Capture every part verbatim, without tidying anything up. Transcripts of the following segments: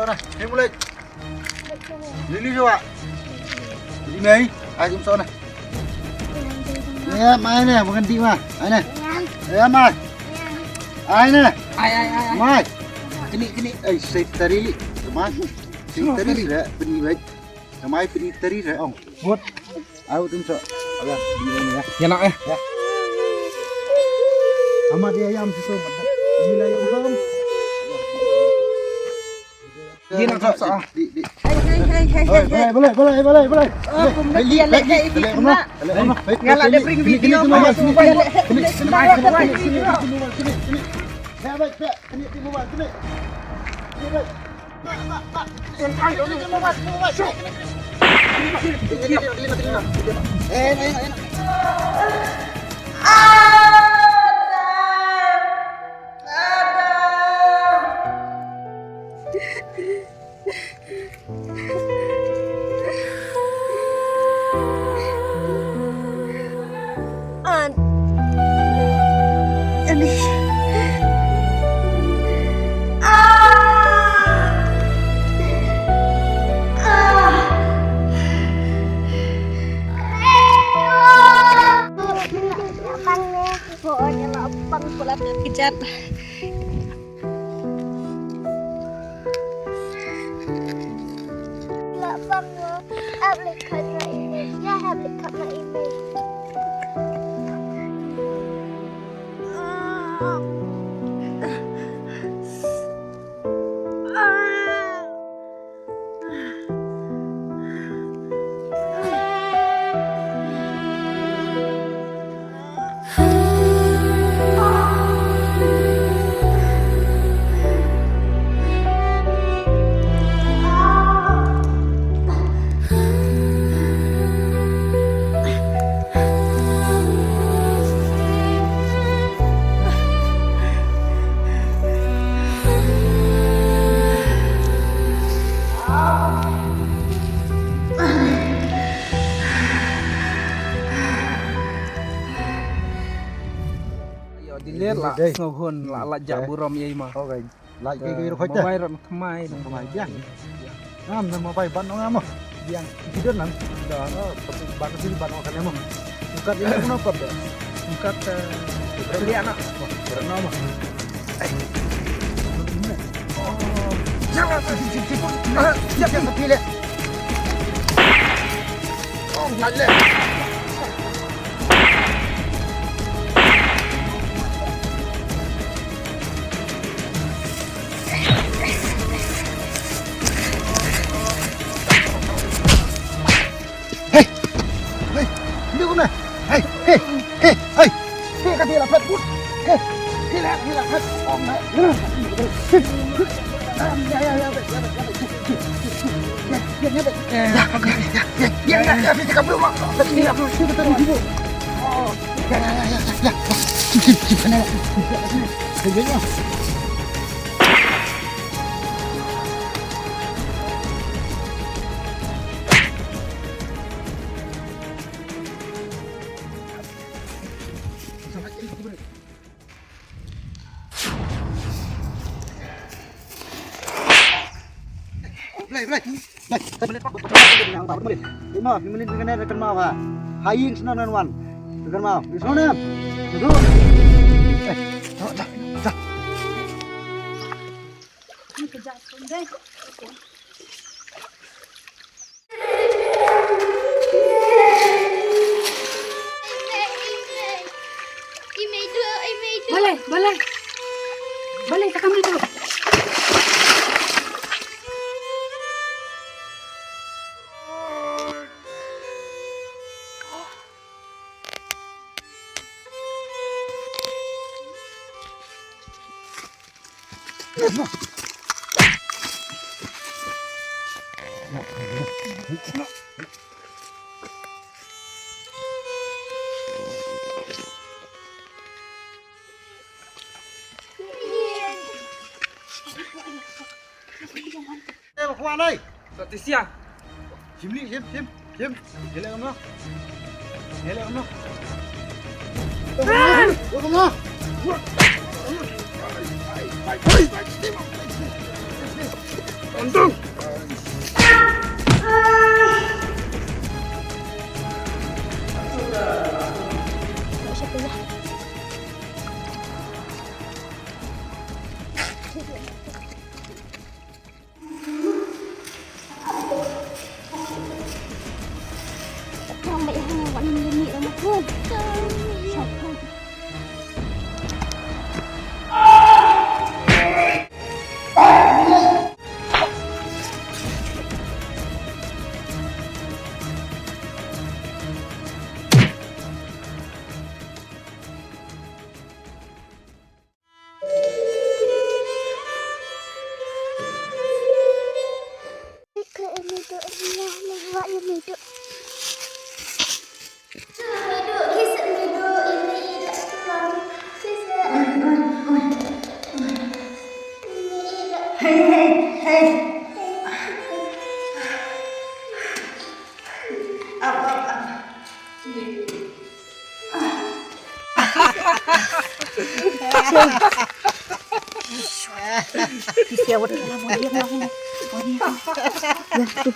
Hei, mulai. Lili jua. Di mai, ai kim sona. Ya, mai ne, makan di ma. Ai ne. Ya, mai. Ai ne. Ai, ai, ai, ai. Mai. Kini, kini. Ai, sai tari li. Mai. Sai tari re, bini bai. Mai bini tari re, ong. Bot. Au tum so. Ala, bini ya. Ya nak eh. Ya. Amat dia ayam situ, mat. Ini lah yang belum. Di nak sa. Di, di. Hai, hai, hai, hai, hai. Boleh, boleh, boleh, boleh, boleh. Oh, kumno dia leh, leh, leh, leh, leh. Nga lah dei bring video. An. Ani. Ah. Ah. Lapang ne. Pokoknya lapang pula kejat. Lapang mo, hap leh kat na ine. Ya, hap leh kat na ine. Yo, diler la, dei. Sngewhun la, la jak burom ïa i ma. Okay. Lait kai kai rot. Mobile rot thymmai. Thymmai biang. Ngam na mobile ban ngam. Biang. Ki don nan. Da na tapi ban sini ban kan mo. Kat ini kuna kat da. Kat lian na. Kena mo. Jangan sini sini. Jangan sini. Oh, ngaleh. Hei! Hei! Ni kumne? Hei! Hei! Hei! Hei! Hei! Hei! Ka ti la phet bus. Hei! Hei la, hei la phet. Ong na. Ya, ya, ya, ya, ya, ya. Blei, blei. Blei, ka blei, ka blei, ka blei, ka blei. Imo, imo ni kene kan mau ha. Haying sino nan wan. Kan mau. Sino nan. Sino. Eh, jauh, jauh, jauh. Ni kerja pun deh. Balei, balei. Balei, takam dito. Eh, ma khwan ai. Sa ti sia. Shim ni, shim, shim, shim. Hele kumno? Hele kumno? Hele kumno? Hey, hey, hey. Up, up, up. Ki sia wat la mo ïa mo. Mo ïa. Ïa tu.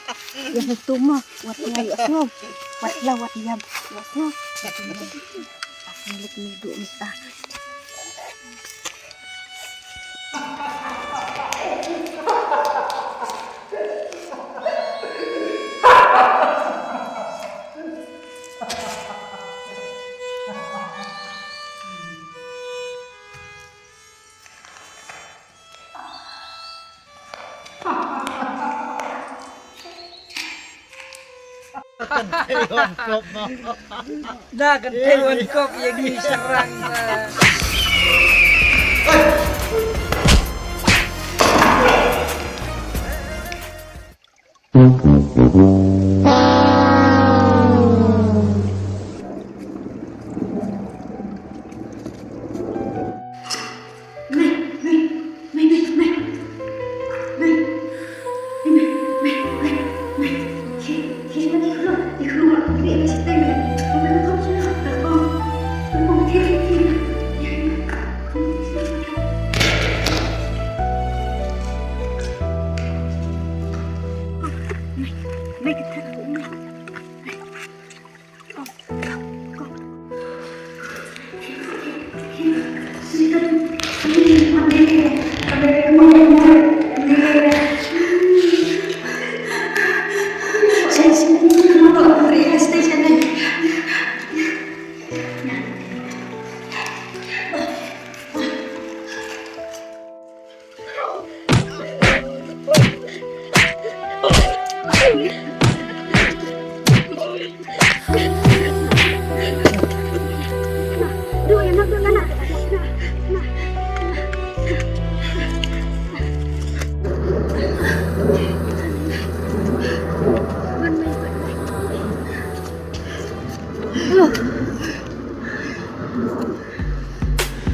Ïa tu mo. Wat la ïa sngob. Wat la wat ïa. Ïa sngob. Ïa tu mo. Aku lik ni du ni ta. Da kan thei wan kop ïa ngi sharang.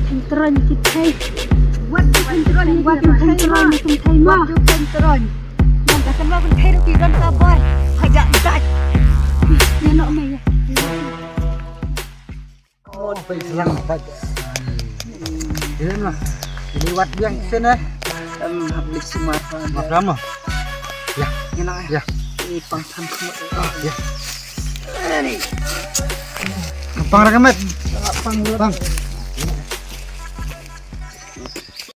Thèn Tron ki thei. Wat ju thèn Tron, wat ju thèn Tron ki thei ma. Wat ju thèn Tron. Ngan ka kan ma kan thei ruh ki ran ka boy. Haja dai. Ïa noh me ïa. Oh, peit lang peit. Ïa noh. Ini wat biang sini. Em, habis semua. Apa lama? Ya. Ïa noh. Ya. Ini pang tham semua. Ah, ya. Pang ra ka met. Pang, pang.